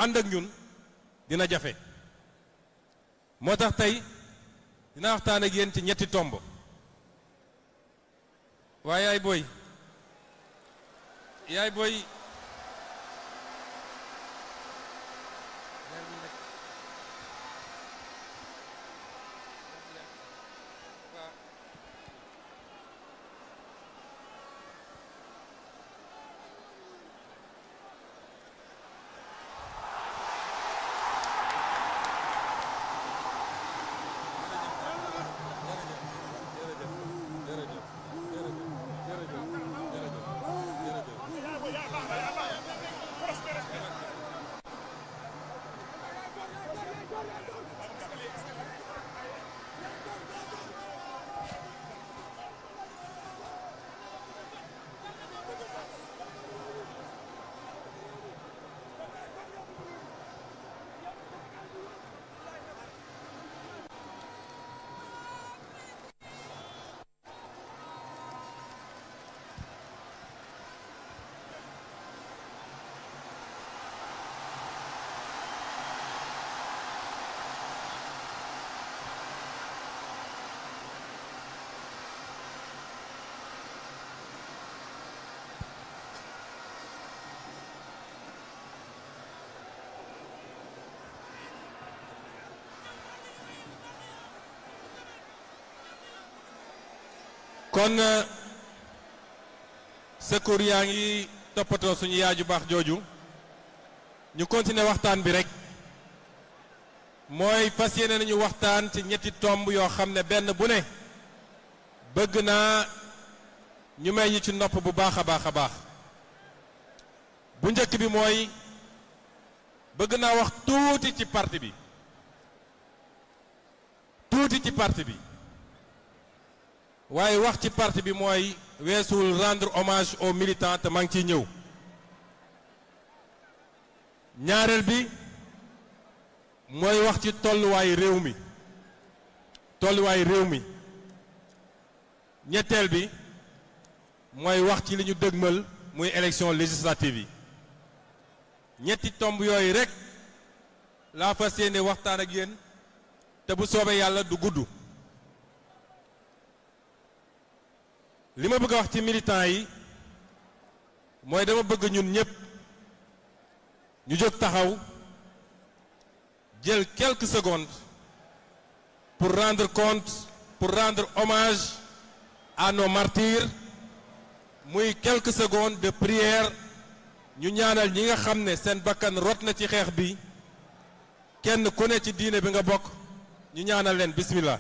ànd ak ñun dina jafe moo tax tey dina waxtaan ak yéen ci ñetti tomb waaye yaay booy kon secours yaa ngi toppatoo suñu yaaju baax jooju ñu continuer waxtaan bi rek mooy fas yéene nañu waxtaan ci ñetti tomb yoo xam ne benn bu ne bëgg naa ñu may ñu ci nopp bu baax a baax a baax bu njëkk bi mooy bëgg naa wax tuuti ci parti bi waaye wax ci parti bi mooy weesul rendre hommage aux militants te maa ngi ciy ñëw ñaareel bi mooy wax ci tolluwaayu réew mi ñetteel bi mooy wax ci li ñu dëgmal muy élection législative yi ñetti tomb yooyu rek laa fas yéene waxtaan ak yéen te bu soobee yàlla du gudd li ma bëgg a wax ci militants yi mooy dama bëgg ñun ñëpp ñu jóg taxaw jël quelques secondes pour rendre hommage à nos martyrs muy quelques secondes de prière ñu ñaanal ñi nga xam ne seen bakkan rot na ci xeex bi kenn ku ne ci diine bi nga bokk ñu ñaanal leen bismillah